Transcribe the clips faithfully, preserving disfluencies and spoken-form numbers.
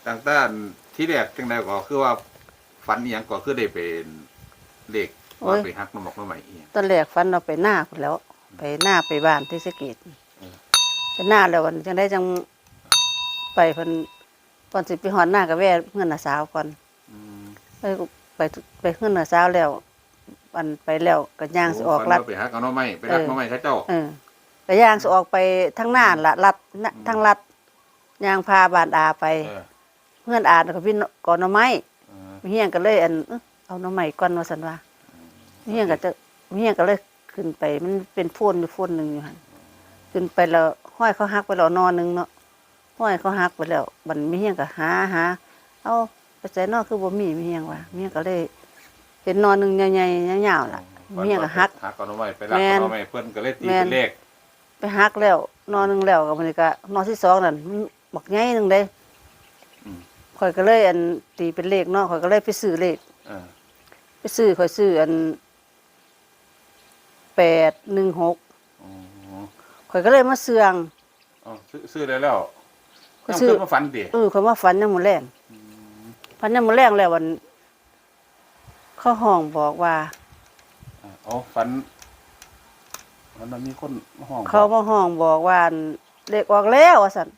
ตั้งแต่ทีแรกจังใด๋ก็คือว่าฝันอีหยังก็คือได้ไปเลข โอ้ย ว่าไปหักหน่อหมากหน่อไม้อีหยัง ตอนแรกฝันว่าไปนาพู้นแหล้ว ไปนาไปบ้านศรีสะเกษ เออ ไปนาแล้ววันจังใด๋จังไปเพิ่น ก่อนสิไปฮอดนาก็แวะเฮือนน้าสาวก่อน อืม ไป ไป ไปเฮือนน้าสาวแล้ว อันไปแล้วก็ย่างสิออก โอ้ ฝัน ลัด ว่าไปหักเอาหน่อไม้ ไปลัก เออ หน่อไม้เขาเจ้า เออ ก็ย่างสิออกไปทางนาหั่นล่ะ ลัดนะ อืม ทางลัด ย่างผ่าบ้านอาไป เออ เฮือนอาน่ะก็มีกอหน่อไม้ เออ แม่เฮียงก็เลย อัน เอ้อ เอาหน่อไม้ก่อนว่าซั่นว่า อืม แม่เฮียงก็จะ แม่เฮียงก็เลยขึ้นไป มันเป็นโพนอยู่โพนหนึ่งอยู่หั่น ขึ้นไปแล้ว ฮอยเขาหักไปแล้วหน่อหนึ่งเนาะ ฮอยเขาหักไปแล้ว บัดแม่เฮียงก็หา หา เอ้า ไปไสน้อคือบ่มี แม่เฮียงว่า แม่เฮียงก็เลย เห็นหน่อหนึ่งใหญ่ๆ ยาวๆ ล่ะ อ๋อ แม่เฮียงก็หัก หักเอาหน่อไม้ ไปลัก แม่น เอาหน่อไม้ เพิ่นก็เลยตีเป็นเลข แม่น ไปหักแล้วหน่อหนึ่งแล้ว ก็บัดนี้ก็หน่อที่สองนั่น มันบักใหญ่หนึ่งเด้ อืม ข้อยก็เลย อัน ตีเป็นเลขเนาะ ข้อยก็เลยไปซื้อเลข เออ ไปซื้อ ข้อยซื้อ อัน แปดหนึ่งหก อ๋อ ข้อยก็เลยมาเสื่อง อ๋อ ซื้อ ซื้อได้แล้ว ข้อย ยัง ซื้อ ขึ้นมาฝันติ เออ ข้อยมาฝันยามมื้อแลง อืม ฝันยามมื้อแลงแล้ว อัน เขาฮ้องบอกว่า อ่า อ๋อ ฝัน ฝันว่ามีคนมาฮ้องบอก เขามาฮ้องบอกว่า อัน เลขออกแล้ว ว่าซั่น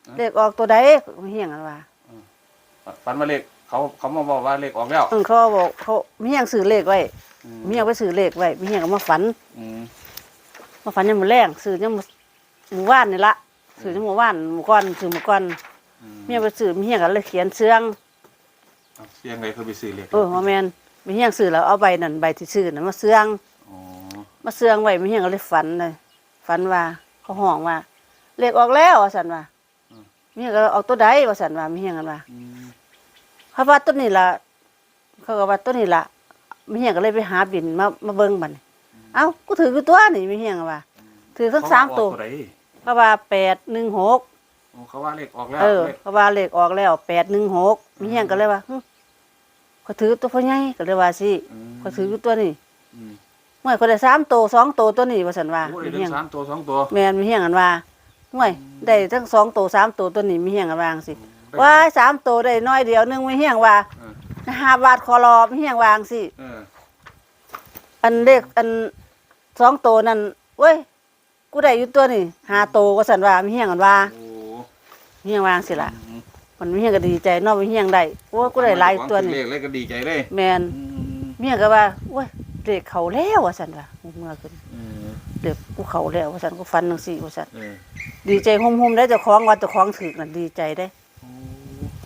อ่ะ เลขออกตัวใด แม่เฮียงกันว่า อืม ฝันว่าเลข เขา เขามาบอกว่าเลขออกแล้ว เออ เขาบอก เขา แม่เฮียงซื้อเลขไว้ อืม แม่เฮียงไปซื้อเลขไว้ แม่เฮียงก็มาฝัน อืม มาฝันยามมื้อแลง ซื้อยามมื้อ มื้อวานนี่ละ ซื้อยามมื้อวาน มื้อก่อน ซื้อมื้อก่อน อืม แม่เฮียงไปซื้อ แม่เฮียงก็เลยเขียนเสื่อง เอา เสื่องได๋คือไปซื้อเลข เออ บ่แม่น แม่เฮียงซื้อแล้วเอาใบนั้น ใบที่ซื้อนั้นมาเสื่อง อ๋อ มาเสื่องไว้ แม่เฮียงก็เลยฝันเลย ฝันว่า เขาฮ้องว่า เลขออกแล้ว ว่าซั่นว่า อืม แม่เฮียงก็ ออกตัวใด ว่าซั่นว่า แม่เฮียงกันว่า อืม เขาว่าตัวนี้ล่ะ เขาก็ว่าตัวนี้ล่ะ แม่เฮียงก็เลยไปหาบินมา มาเบิ่งบัดนี้ อืม เอ้า กูถืกอยู่ตัวนี่ แม่เฮียงว่า อืม ถืกทั้งสามตัว เขาว่าออกตัวใด เขาว่าแปดหนึ่งหก โอ้ เขาว่าเลขออกแล้ว เออ เลข เขาว่าเลขออกแล้ว แปดหนึ่งหก อืม แม่เฮียงก็เลยว่า หึ ข้อยถืกตัวพ่อใหญ่ ก็เลยว่าสิ อืม ข้อยถืกอยู่ตัวนี่ อืม ห้วย ข้อยได้สามตัว สองตัวตัวนี้ ว่าซั่นว่า โอ้ ได้ แม่เฮียง ทั้งสามตัว สองตัว แม่น แม่เฮียงกันว่า ห้วย อืม ได้ทั้งสองตัว สามตัวตัวนี้ แม่เฮียงกันว่าจั่งซี้ อืม ได้ ว้าย สามตัวได้น้อยเดียวหนึ่ง แม่เฮียงว่า เออ ห้าบาทขอรอ แม่เฮียงว่าจั่งซี้ เออ อันเลข อันสองตัวนั่น โอ้ย กูได้อยู่ตัวนี่ ห้าตัว ว่าซั่นว่า แม่เฮียงกันว่า โอ้ แม่เฮียงว่าจั่งซี้ล่ะ อืม มันแม่เฮียงก็ดีใจเนาะ แม่เฮียงได้ โอ้ กูได้หลายตัวนี่ เลขเลยก็ดีใจเลย แม่น อืม แม่เฮียงก็ว่า โอ้ย เลขเข้าแล้ว ว่าซั่นว่า เมื่อคืน อืม เลขกูเข้าแล้ว ว่าซั่น กูฝันจั่งซี้ ว่าซั่น เออ ดีใจหุ่มๆ เด้ เจ้าของว่าเจ้าของถืกนั่น ดีใจเด้ โอ้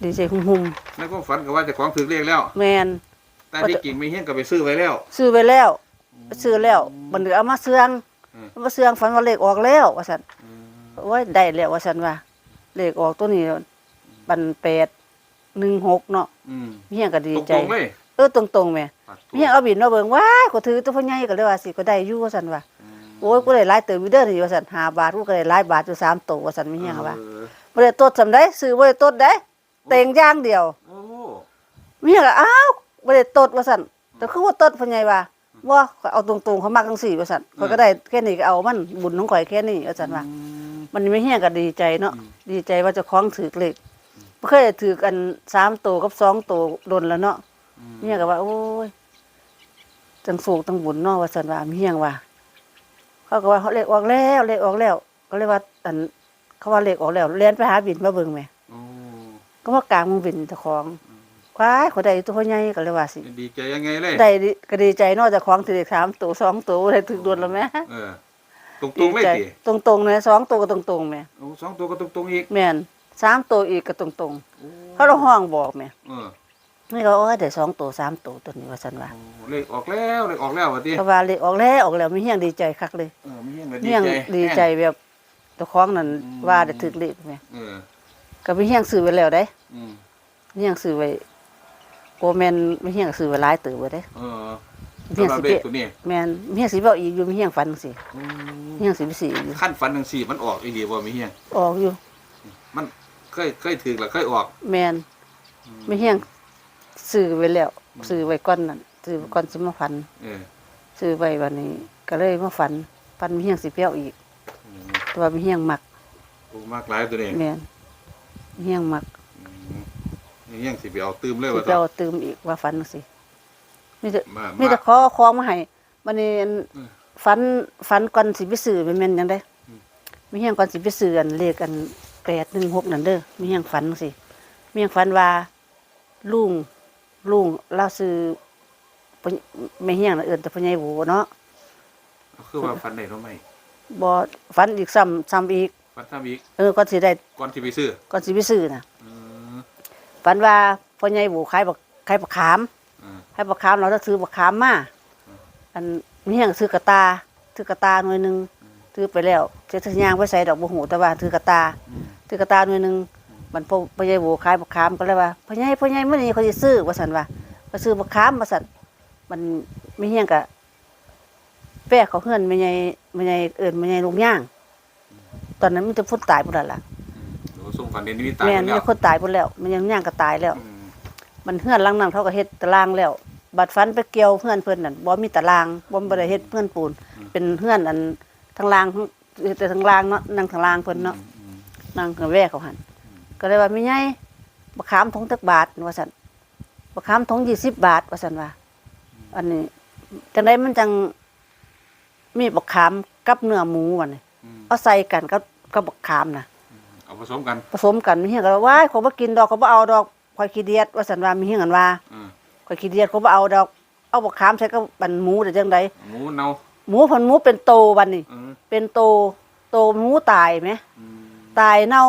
ดีใจหุ่มๆ ในความฝันก็ว่าเจ้าของถืกเลขแล้ว แม่น แต่ที่จริงแม่เฮียงก็ไปซื้อไว้แล้ว ซื้อไว้แล้ว อืม ซื้อแล้ว บัดนี้เอามาเสื่อง อืม เอามาเสื่อง ฝันว่าเลขออกแล้ว ว่าซั่น อืม โอ้ย ได้แล้ว ว่าซั่นว่า เลขออกตัวนี้ บัดแปดหนึ่งหก เนาะ อืม แม่เฮียงก็ดีใจ ตรงๆเลย เออ ตรงๆแหม ปาดโธ่ แม่เฮียงเอาบินมาเบิ่ง ว้าย ข้อยถืกตัวพ่อใหญ่ ก็เลยว่าสิ ก็ได้อยู่ ว่าซั่นว่า อืม โอ้ย กูได้หลายเติบอยู่เด้อนี่ ว่าซั่น ห้าบาท กูก็ได้หลายบาทอยู่ สามตัว ว่าซั่น แม่เฮียงว่า เออ บ่ได้ตดส่ำใด๋ ซื้อบ่ได้ตดใด๋ เต็งอย่างเดียว โอ้ แม่เฮียงก็ อ้าว บ่ได้ตด ว่าซั่น อืม แต่คือว่าตด พ่อใหญ่ว่า อืม บ่ ข้อยเอาตรงๆ ข้อยมักจั่งซี้ ว่าซั่น อืม ข้อยก็ได้แค่นี้ก็เอามัน บุญของข้อยแค่นี้ ว่าซั่นว่า อืม บัดนี้แม่เฮียงก็ดีใจเนาะ อืม ดีใจว่าเจ้าของถืกเลข อืม บ่เคยถืกอันสามตัวกับสองตัวโดนแล้วเนาะ อืม แม่เฮียงก็ว่า โอ้ย จั่งโชคจั่งบุญเนาะ ว่าซั่นว่า แม่เฮียงว่า เขาก็ว่า เลขออกแล้ว เลขออกแล้ว ก็เลยว่า อัน เขาว่าเลขออกแล้ว แล่นไปหาบินมาเบิ่งแหม โอ้ ก็มากางเบิ่งบินเจ้าของ อืม ว้าย ข้อยได้อยู่ตัวพ่อใหญ่ ก็เลยว่าสิ ดีใจยังไงเลย ได้ดิ ก็ดีใจเนาะ เจ้าของถืกเลขสามตัว สองตัว ได้ถืกโดนแล้วแหม เออ ตรงๆเลยติ ดีใจ ตรงๆเลย สองตัวก็ตรงๆแหม โอ้ สองตัวก็ตรงๆอีก แม่น สามตัวอีกก็ตรงๆ โอ้ เขาละฮ้องบอกแหม เออ นี่ก็ โอ้ย ได้สองตัว สามตัวตัวนี้ ว่าซั่นว่า โอ้ เลขออกแล้ว เลขออกแล้วว่าติ เขาว่าเลขออกแล้ว ออกแล้ว แม่เฮียงดีใจคักเลย เออ แม่เฮียงก็ แม่เฮียง ดีใจ ดีใจแบบ เจ้าของนั่น อืม ว่าได้ถืกเลขแหม เออ ก็แม่เฮียงซื้อไว้แล้วเด้ อืม แม่เฮียงซื้อไว้ บ่แม่น แม่เฮียงซื้อไว้หลายเติบไว้เด้ เออ แม่เฮียงสิไป สำหรับเลขตัวนี้ แม่น แม่เฮียงสิไปเอาอีกอยู่ แม่เฮียงฝันจั่งซี้ อืม แม่เฮียงสิไปซื้ออีกอยู่ คันฝันจั่งซี้มันออกอีหลีบ่แม่เฮียง ออกอยู่ มันเคย เคยถืกแล้วเคยออก แม่น อืม แม่เฮียงซื้อไว้แล้ว อืม ซื้อไว้ก่อนนั่น ซื้อไว้ก่อนสิมาฝัน เออ ซื้อไว้บัดนี้ก็เลยมาฝัน ฝันแม่เฮียงสิไปเอาอีก อืม แต่ว่าแม่เฮียงมัก โอ้ มักหลายตัวนี้ แม่น แม่เฮียงมัก อืม ยังสิไปเอาตื่มเลย สิว่าไปเอาตื่มอีก ว่าฝันจั่งซี้ มีแต่ มา มีแต่ มา ขอของมาให้ บัดนี้อัน อืม ฝัน ฝันก่อนสิไปซื้อ แม่น แม่นหยังเด้ อืม แม่เฮียงก่อนสิไปซื้ออันเลขอันแปดหนึ่งหกนั่นเด้อ แม่เฮียงฝันจั่งซี้ แม่เฮียงฝันว่า ลุง ลุง ลาวชื่อ แม่เฮียงน่ะเอิ้นแต่พ่อใหญ่โหวเนาะ คือว่าฝันได้หน่อไม้ บ่ ฝันอีกซ้ำ ซ้ำอีก ฝันซ้ำอีก เออ ก่อนสิได้ ก่อนสิไปซื้อ ก่อนสิไปซื้อน่ะ อืม ฝันว่าพ่อใหญ่โหวขายบัก ขายบักขาม อืม ขายบักขาม ลาวถือบักขามมา อืม อันแม่เฮียงถือกระต่า ถือกระต่าหน่วยหนึ่ง อืม ถือไปแล้ว เสร็จย่างไปไสดอกบ่ฮู้ แต่ว่าถือกระต่า อืม ถือกระต่าหน่วยหนึ่ง อืม บัดพ่อ พ่อใหญ่โหวขายบักขาม ก็เลยว่า "พ่อใหญ่ พ่อใหญ่ มื้อนี้ข้อยสิซื้อ" ว่าซั่นว่า "ข้อยซื้อบักขาม" ว่าซั่น มันแม่เฮียงก็แว่เข้าเฮือนแม่ใหญ่ แม่ใหญ่ เอิ้นแม่ใหญ่ลูกย่าง ตอนนั้นมีแต่คนตายพุ้นล่ะ อืม โอ้ ซุมฝันเห็นนิมิตตาย แม่น พุ้นแล้ว มีแต่คนตายพุ้นแล้ว แม่ใหญ่ลูกย่างก็ตายแล้ว อืม มันเฮือนหลังนั้นเขาก็เฮ็ดตารางแล้ว บัดฝันไปเกี่ยวเฮือนเพิ่นนั่น บ่มีตาราง บ่ บ่ได้เฮ็ดเฮือนปูน อืม เป็นเฮือนอันทางล่าง เฮ็ดแต่ทางล่างเนาะ นั่งทางล่างเพิ่นเนาะ อืม อืม นั่งก็แว่เข้าหั่น อืม ก็เลยว่า "แม่ใหญ่ บักขามถุงจักบาท" ว่าซั่น "บักขามถุงยี่สิบบาท" ว่าซั่นว่า อืม อันนี้ จั่งใดมันจั่งมีบักขามกับเนื้อหมู ว่านี่ อืม เอาใส่กันกับ กับบักขามน่ะ อืม เอาผสมกัน ผสมกัน แม่เฮียงก็ว่า "ว้าย ข้อยบ่กินดอก ข้อยบ่เอาดอก ข้อยขี้เดียด" ว่าซั่นว่า แม่เฮียงหั้นว่า อืม "ข้อยขี้เดียด ข้อยบ่เอาดอก เอาบักขามใส่กับอันหมูได้จั่งใด" หมูเน่า หมู พันหมูเป็นโตบัดนี้ อืม เป็นโต โตหมูตายแหม อืม ตายเน่า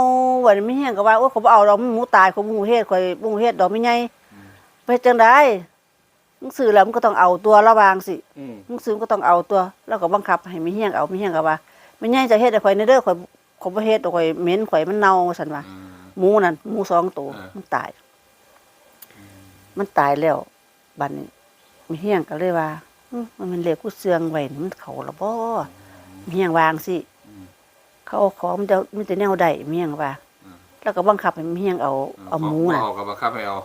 บัดนี้แม่เฮียงก็ว่า "โอ๊ย ข้อยบ่เอาดอก มันหมูตาย ข้อยบ่ฮู้เฮ็ด ข้อยบ่ฮู้เฮ็ดดอกแม่ใหญ่" อืม "ไปเฮ็ดจั่งใด มึงซื้อแล้วมึงก็ต้องเอาตั๊ว" ลาวว่าจั่งซี้ อืม "มึงซื้อมึงก็ต้องเอาตั๊ว" ลาวก็บังคับให้แม่เฮียงเอา แม่เฮียงก็ว่า "แม่ใหญ่ เจ้าเฮ็ดให้ข้อยแหน่เด้อ ข้อย ข้อยบ่เฮ็ดดอก ข้อยเหม็น ข้อยมันเน่า" ว่าซั่นว่า อืม หมูนั่น หมูสองโต เออ มันตาย อืม มันตายแล้ว บัดนี้แม่เฮียงก็เลยว่า "หึ มันแม่นเลขกูเสี่ยงไว้นี่ มันเข้าแล้วบ่" อืม แม่เฮียงว่าจั่งซี้ อืม เขาเอาของ มันจะ มีแต่แนวได้ แม่เฮียงว่า อืม ลาวก็บังคับให้แม่เฮียงเอา เออ เอาหมูน่ะ ของบ่เอาก็บังคับให้เอา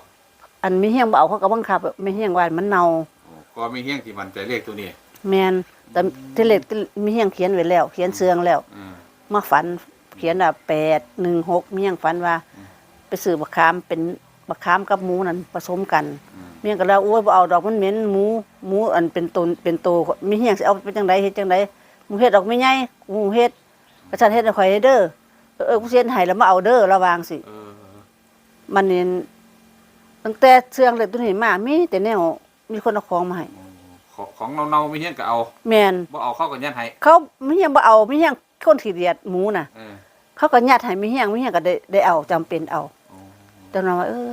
อันแม่เฮียงบ่เอา เขาก็บังคับ แม่เฮียงว่ามันเน่า อ๋อ ก็แม่เฮียงสิมั่นใจเลขตัวนี้ แม่น แต่ อืม ที่เลขที่แม่เฮียงเขียนไว้แล้ว เขียนเสี่ยงแล้ว อืม มาฝัน เขียนว่าแปดหนึ่งหก แม่เฮียงฝันว่า อืม ไปซื้อบักขาม เป็นบักขามกับหมูนั่นผสมกัน อืม แม่เฮียงก็เลย "โอ๊ย บ่เอาดอก มันเหม็น หมู หมูอันเป็นตน เป็นโต แม่เฮียงสิเอาเป็นจั่งใด เฮ็ดจั่งใด หมูเฮ็ดดอกแม่ใหญ่ หมูเฮ็ด กะซั่นเฮ็ดให้ข้อยเด้อ เออ เออ กูสิเฮ็ดให้แล้วมาเอาเด้อ" ลาวว่าจั่งซี้ เออ มันนี่ ตั้งแต่เสี่ยงเลขตัวนี้มา มีแต่แนว มีคนเอาของมาให้ อ๋อ ของ ของเน่าๆ แม่เฮียงก็เอา แม่น บ่เอาเขาก็ยัดให้ เขา แม่เฮียงบ่เอา แม่เฮียงคนขี้เดียดหมูน่ะ เออ เขาก็ยัดให้แม่เฮียง แม่เฮียงก็ได้ ได้เอา จำเป็นเอา อ๋อ แต่ว่า เออ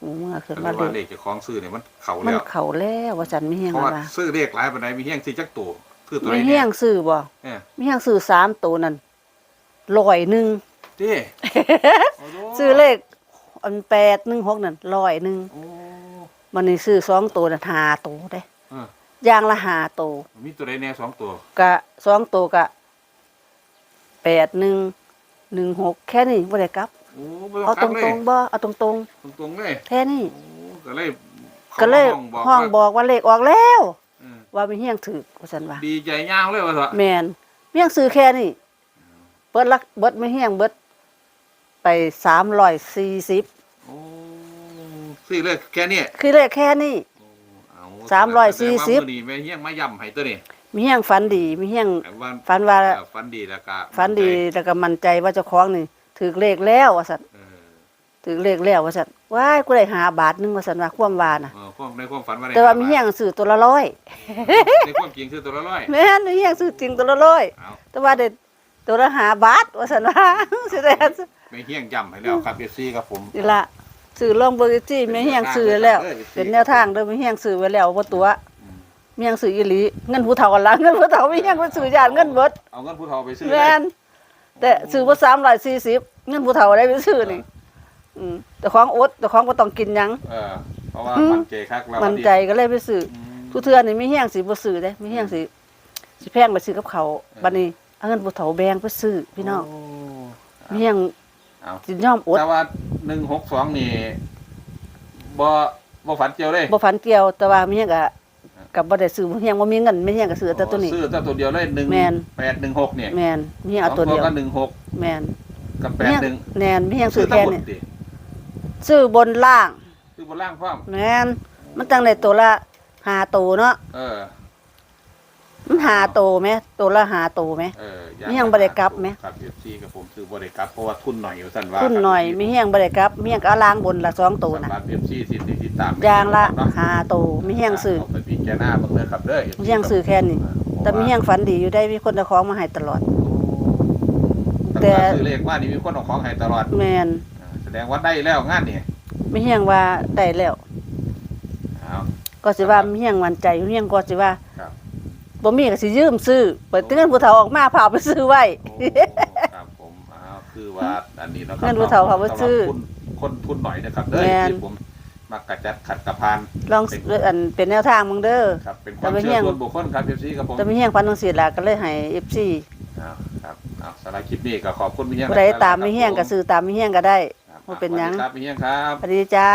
หมูมันก็ขึ้น ก็ มา เรียกว่า เลข เลขเจ้าของซื้อนี่มันเข้า มัน แล้ว เข้าแล้ว ว่าซั่น แม่เฮียง เพราะว่า ว่า ซื้อเลขหลายปานใด แม่เฮียงซื้อจักโต ซื้อตัวใด แม่เฮียง แน่ ซื้อบ่ เออ แม่เฮียงซื้อสามโตนั่น ร้อยหนึ่ง ติ โอ้โห ซื้อเลขอันแปดหนึ่งหกนั่น ร้อยหนึ่ง โอ้ บัดนี้ซื้อสองโตนั่น ห้าโตเด้ เออ อย่างละห้าโต มีตัวใดแน่สองตัว กะสองโตกะ แปดหนึ่ง หนึ่งหก แค่นี้ บ่ได้กลับ โอ้ บ่ต้องกลับเลย เอาตรงๆ บ่ เอาตรงๆ ตรงๆ เลย แค่นี้ โอ้ ก็เลย ก็เลย เขามาฮ้องบอก ฮ้อง ว่า บอกว่าเลขออกแล้ว เออ ว่าแม่เฮียงถืก ว่าซั่นว่า ดีใจยาวเลยว่าซั่น แม่น แม่เฮียงซื้อแค่นี้ เบิดละ เบิดแม่เฮียงเบิดไปสามร้อยสี่สิบ โอ้ ซื้อเลขแค่นี้ คือเลขแค่นี้ โอ้ เอา สามร้อยสี่สิบ แสดงว่ามื้อนี้แม่เฮียงมาย้ำให้ตัวนี้ แม่เฮียงฝันดี แม่เฮียง ฝันว่า ฝันว่า เออ ฝันดีแล้วก็ ฝันดี มั่นใจ แล้วก็มั่นใจว่าเจ้าของนี่ถืกเลขแล้วว่าซั่น เออ ถืกเลขแล้วว่าซั่น "ว้าย กูได้ห้าบาทหนึ่ง" ว่าซั่นว่า ความว่าน่ะ เออ ความ ในความฝันว่าได้ แต่ว่า ห้าบาท แม่เฮียงซื้อตัวละร้อย ในความจริงซื้อตัวละร้อย แม่น แม่เฮียงซื้อจริงตัวละร้อย เอา แต่ว่าได้ตัวละห้าบาท ว่าซั่นว่า สิได้ แม่เฮียงย้ำให้แล้วครับ เอฟซี ครับผม นี่ล่ะ ซื้อลองเบิ่ง เอฟซี แม่เฮียงซื้อแล้ว เป็นแนวทางเด้อ แม่เฮียงซื้อไว้แล้ว บ่ตั๋ว อืม แม่เฮียงซื้ออีหลี เงินผู้เฒ่าหั่นล่ะ เงินผู้เฒ่า แม่เฮียงไปซื้อ ย้านเงินเบิด เอาเงินผู้เฒ่าไปซื้อ แม่น เลย แต่ซื้อบ่สามร้อยสี่สิบ เงินผู้เฒ่าได้ไปซื้อนี่ เออ อืม เจ้าของอด เจ้าของบ่ต้องกินหยัง เออ เพราะว่า อืม มั่นใจคักแล้ว มั่นใจก็เลยไปซื้อ อืม ผู้เทื่อนี่แม่เฮียงสิบ่ซื้อเด้ แม่เฮียงสิ อืม สิแพงไปซื้อกับข้าว เออ บัดนี้เอาเงินผู้เฒ่าแบ่งไปซื้อพี่น้อง โอ้ แม่เฮียง เอา สิยอมอด แต่ว่า หนึ่งหกสอง นี่ บ่ บ่ฝันเกี่ยวเลย บ่ฝันเกี่ยว แต่ว่าแม่เฮียงก็ ก็บ่ได้ซื้อ แม่เฮียงบ่มีเงิน แม่เฮียงก็ซื้อแต่ตัวนี้ อ๋อ ซื้อแต่ตัวเดียวเลย หนึ่ง แม่น แปดหนึ่งหก เนี่ย แม่น แม่เฮียงเอาตัวเดียว สองตัวก็ หนึ่งหก แม่น กับ แม่เฮียง แปดหนึ่ง แม่น แม่เฮียงซื้อแค่นี้ ซื้อทั้งหมดติ ซื้อบนล่าง ซื้อบนล่างพร้อม แม่น มันจั่งได้ตัวละห้าตัวเนาะ เออ มันห้าตัวแหม ตัวละห้าตัวแหม เออ มีหยังบ่ได้กลับแหม ครับ เอฟซี กับผมซื้อบ่ได้กลับ เพราะว่าทุนหน่อยว่าซั่นว่า ทุนหน่อย มีหยังบ่ได้กลับ มีหยังก็เอาล่างบนละสองตัวน่ะ สำหรับ เอฟซี ที่ติดตาม อย่างละ เนาะ ห้าตัว มีหยังซื้อ เอาไปพิจารณาเบิ่งเด้อครับเด้อ เอฟซี มีหยังซื้อแค่นี้ ครับ แต่มีหยังฝันดีอยู่ได้ มีคนเอาของมาให้ตลอด โอ้ แต่ ตั้งแต่ซื้อเลขมานี่มีคนเอาของให้ตลอด แม่น อ่า แสดงว่าได้แล้วงานนี่ มีหยังว่าได้แล้ว เอา ก็สิว่า ครับ มีหยังมั่นใจ มีหยังก็สิว่า ครับ บ่มีก็สิยืมซื้อ เปิดเงินผู้เฒ่าออกมา พาเอาไปซื้อไว้ โอ้ ครับผม เอา คือว่าอันนี้เนาะครับ เงินผู้เฒ่าพาไปซื้อ สำหรับคน คนทุนหน่อยนะครับเด้อ แม่น ที่ผมมักกะจัดขัดกะพาน ลอง เป็น อัน เป็นแนวทางมึงเด้อ ครับ เป็นความเชื่อส่วนบุคคลครับ เอฟซี ครับผม แต่มีแฮงฝันจั่งซี้ล่ะ ก็เลยให้ เอฟซี เอา ครับ เอา สำหรับคลิปนี้ก็ขอบคุณมีแฮง ผู้ใดตามมีแฮงก็ซื้อตามมีแฮงก็ได้ ครับ บ่เป็นหยัง สวัสดีครับ มีแฮงครับ สวัสดีจ้า